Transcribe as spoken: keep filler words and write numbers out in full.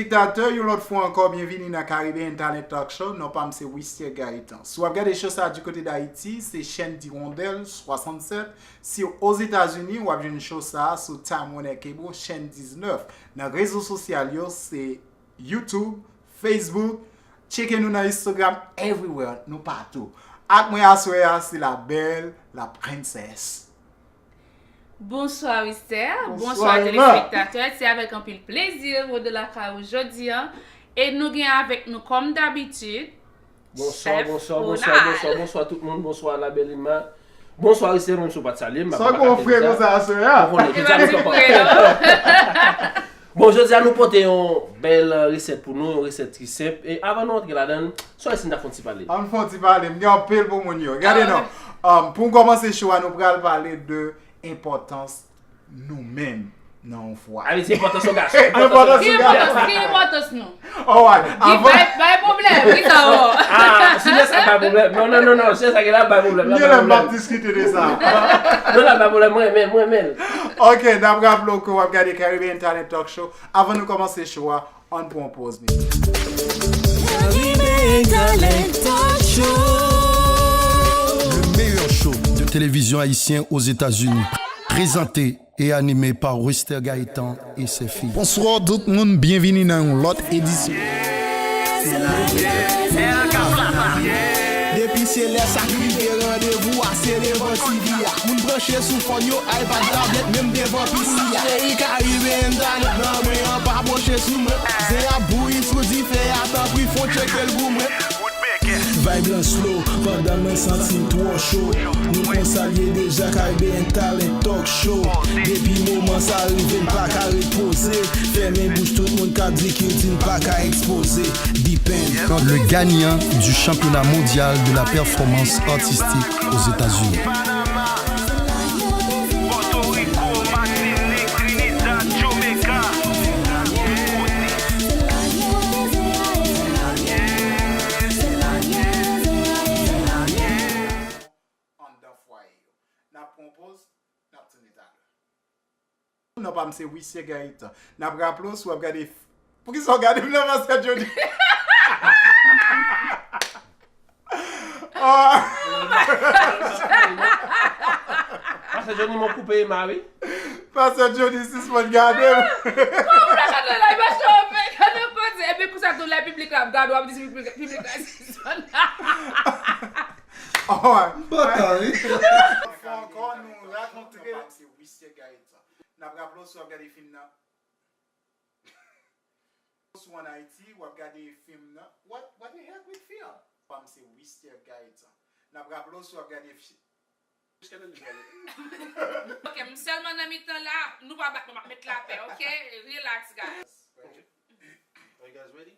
Telespèktatè, yon lòt fwa ankò, byenvini nan Caribbean Talent Talk Show. Non pa m se Wister Gaëtan. Si w ap gade show sa a du kote d Ayiti, se chèn Dirondèl swasannsèt. Si Ozetazini, w ap jwenn show sa a sou Time Warner Cable, chèn diznèf. Nan rezo sosyal yo, se YouTube, Facebook, tcheke nou nan Instagram, everywhere, nou patou. Ak mwen aswè a, se la bèl, la princess. Bonswa Wister, bonswa telespektatè. Se avèk anpil plezi m ret lakay ou jodi a. E nou gen avèk nou kòm dabitid, Bonswa, bonswa, bonswa, bonswa, bonswa tout moun, bonswa la belle Ima. Bonswa Wister, menm si w pa t salye m, m ap Sa gon fre konsa aswè a? Ou konnen, jodi a nou fè Bon, jodi a nou pote yon bèl resèt pou nou, yon resèt ki senp. E avan nou antre ladan l, Swa Isin ta fè yon ti pale. Ann fè yon ti pale, m gen anpil pou moun yo. Gade non. Um, pou n kòmanse show a, nou pral pale de enpòtans nou menm nan yon fwa. A vle di enpòtans yon gason. Enpòtans yon gason. Ki enpòtans nou? Alright. Ki bay, bay pwoblèm, ki sa wè? Ah, sijè sa bay pwoblèm. Non, non, non, non, sijè sa gen la bay pwoblèm. Gen lè m ap diskite de sa. Non, la bay pwoblèm, mwen renmen, mwen renmen l. Ok, n ap raple w ke w ap gade Caribbean Talent Talk Show. Avan nou kòmanse show a, ann pran yon poz, mesye. Caribbean Talent Talk Show. Le meilleur show de télévision haïtien aux États-Unis. Présenté et animé par Wister Gaëtan et ses filles. Bonswa tout moun, byenvini nan yon lòt edisyon. Depi se lè sa k rive, randevou a se devan T V a. Moun branche sou fòn yo, iPad, tablèt, menm devan P C a. Seyi Caribbean Talent nan men an, pa branche sou mwen. Zen ap bouyi sou dife a, tanpri fon tcheke l pou mwen. Vibe lan slow, pandan mwen santi m twò cho. Nou konn sa l ye deja, Caribbean Talent Talk Show. Depi moman sa rive, m pa ka ret poze. Fèmen bouch tout moun k ap di ki di n pa ka ekspoze. Deep End. Le gagnant du championnat mondial de la performance artistique aux États-Unis. Pòtoriko, Matinik, Trinidad, Jamaica. Anndan fwaye yo. N ap pran yon poz, n ap tounen talè. Non pa m se Wister Gaëtan. N ap raple w, si w ap gade f-, poukisa w gade m nan, Pastè Jody? Ah. Pastè Jody, mwen koupe Ima wi. Pastè Jody, sispann gade m. Kòman w la gade la, Ima, gade koze. Epi konsa tou lè piblik la ap gade w, ap di piblik, piblik la sispann. Alright. M pa ka ri. Fò ankò nou rakontre. Non pa m se Wister Gaëtan. N ap raple w, si w ap gade fim nan. Si w ann Ayiti, w ap gade fim nan. What, what the heck with film? Pa m se Wister Gaëtan. N ap raple w, si w ap gade fi- Ok, m sèlman nan mitan la, nou pa bat mwen, m ap met lapè, ok? Relax, guys. Are you guys ready?